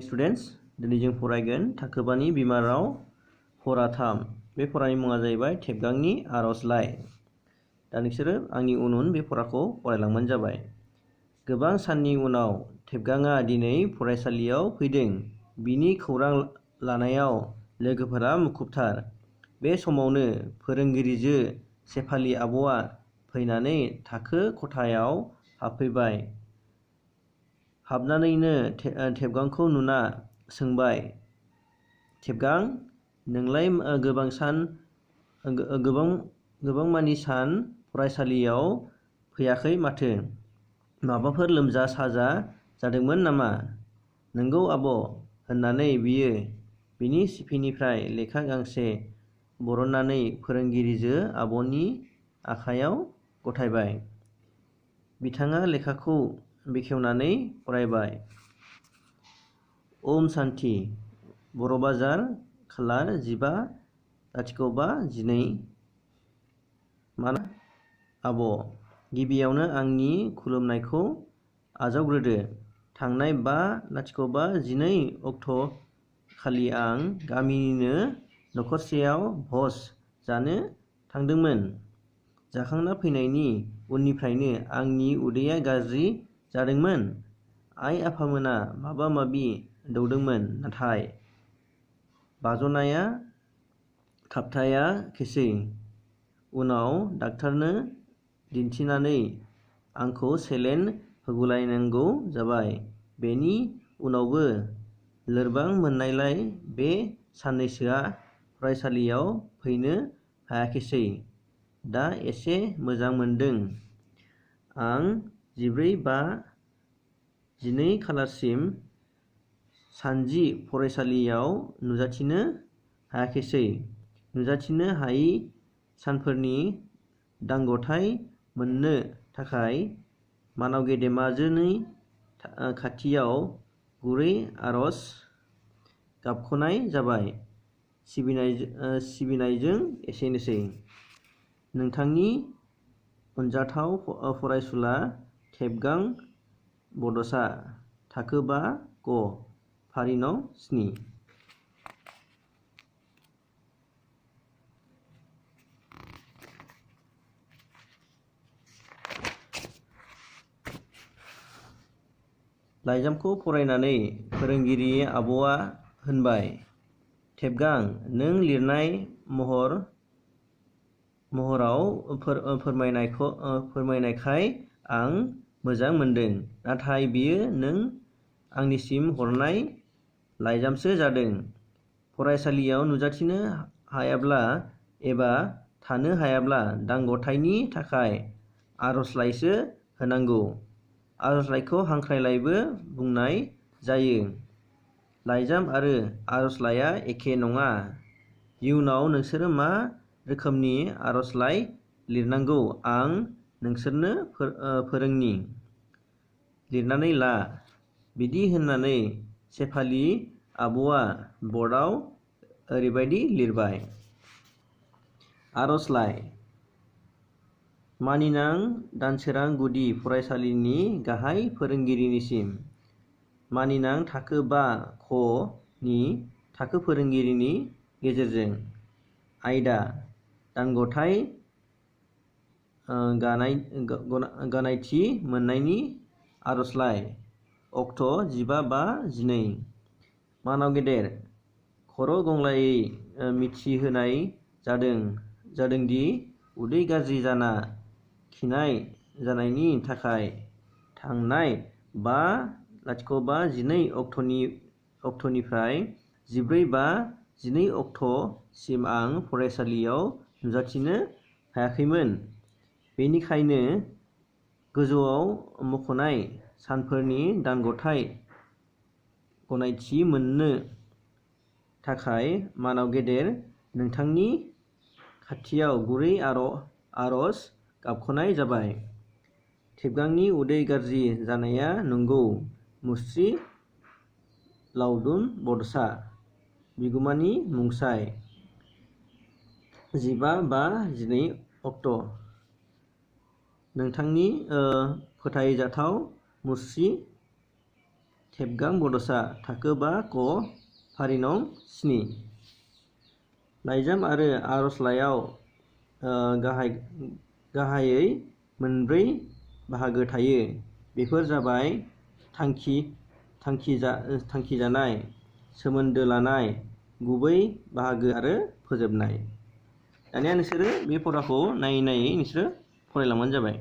Morning students दिनै जों फरायगोन थाखोबानि बिमा राव फरा 3 बे फरानि मुङा जाहैबाय थेबगांनि आर'जलाइ। दा नोंसोरो आंनि उन बे फराखौ फरायलांबानो जाबाय। गोबां साननि उनाव थेबगाङा दिनै फरायसालियाव फैदों। बिनि खौरां लानायाव लोगोफोरा मुखुबथार। बे समावनो फोरोंगिरिजो सेफालि आब'आ फैनानै थाखो खथायाव हाबफैबाय। हाबनानैनो थेबगांखौ नुना सोंबाय, थेबगां, नोंलाय गोबांमानि सान फरायसालियाव फैयाखै माथो? माबाफोर लोमजा साजा जादोंमोन नामा? नंगौ आब' होननानै बियो बिनि सिफिनिफ्राय लेखा गांसे बरननानै फोरोंगिरिजो आब'नि आखायाव गथायबाय। बिथाङा लेखाखौ बेखेवनानै फरायबाय। ओम शान्ति, बर' बाजार, खालार 15/05/12। माना आब', गिबियावनो आंनि खुलुमनायखौ आजावग्रोदो। थांनाय 5/05/12 अक्ट' खालि आं गामिनिनो नखरसेयाव भज जानो थांदोंमोन। जाखांना फैनायनि उननिफ्रायनो आंनि उदैया गाज्रि जादोंमोन। आइ आफामोना माबा माबि दौदोंमोन, नाथाय बाजनाया थाबथायाखिसै। उनाव डाक्टारनो दिन्थिनानै आंखौ सेलेन होगुलायनांगौ जाबाय। बेनि उनावबो लोरबां मोननायलाय बे साननैसोआ फरायसालियाव फैनो हायाखिसै। दा एसे मोजां मोनदों। आं 14/5/12 खालारसिम सानजि फरायसालियाव नुजाथिनो हायाखिसै। नुजाथिनो हायि सानफोरनि दांग'थाइ मोननो थाखाय मानाव गेदेमाजोनि खाथियाव गुरै आर'ज गाबख'नाय जाबाय। सिबिनायजों एसेनोसै। नोंथांनि अनजाथाव फरायसुला थेबगां बड'सा, थाखो 5 क, फारि नं 7। लाइजामखौ फरायनानै फोरोंगिरि आब'आ होनबाय, थेबगां, नों लिरनाय महराव फोरमायनायखाय आं मोजां मोनदों। नाथाय बेयो नों आंनिसिम हरनाय लाइजामसो जादों। फरायसालियाव नुजाथिनो हायाब्ला एबा थानो हायाब्ला दांग'थाइनि थाखाय आर'जलाइसो होनांगौ। आर'जलाइखौ हांख्रायलाइबो बुंनाय जायो। लाइजाम आरो आर'जलाइया एखे नङा। इयुनाव नोंसोरो मा रोखोमनि आर'जलाइ लिरनांगौ आं नोंसोरनो फोरोंनि। लिरनानै ला। बिदि होननानै सेफालि आब'आ बर्डआव ओरैबायदि लिरबाय, आर'जलाइ। मानिनां दानसोरां गुदि फरायसालिनि गाहाय फोरोंगिरिनिसिम। मानिनां थाखो 5 क नि थाखो फोरोंगिरिनि गेजेरजों। आयदा: दांग'थाइ गनायथि मोननायनि आर'जलाइ। अक्ट' 15/5/12। मानाव गेदेर, खर' गंग्लायै मिथिहोनाय जादोंदि उदै गाज्रि जाना खिनाय जानायनि थाखाय थांनाय 5/05/12 अक्ट'निफ्राय 14/5/12 अक्ट' सिम आं फरायसालियाव नुजाथिनो हायाखैमोन। बेनिखायनो गोजौआव मख'नाय सानफोरनि दांग'थाइ गनायथि मोननो थाखाय मानाव गेदेर नोंथांनि खाथियाव गुरै आर'ज गाबख'नाय जाबाय। थेबगांनि उदै गाज्रि जानाया नंगौ। मुस्रि लाउदुम बड'सा, बिगुमानि मुंसाइ, 15/5/12 अक्ट'। नोंथांनि फोथायजाथाव मुस्रि थेबगां बड'सा थाखो 5 क फारि नं 7। लाइजाम आरो आर'जलाइयाव गाहायै मोनब्रै बाहागो थायो। बेफोर जाबाय थांखिजानाय, सोमोन्दो लानाय, गुबै बाहागो आरो फोजोबनाय। दानिया नोंसोरो बे फराखौ नायै नायै नोंसोरो फरायलांबानो जाबाय।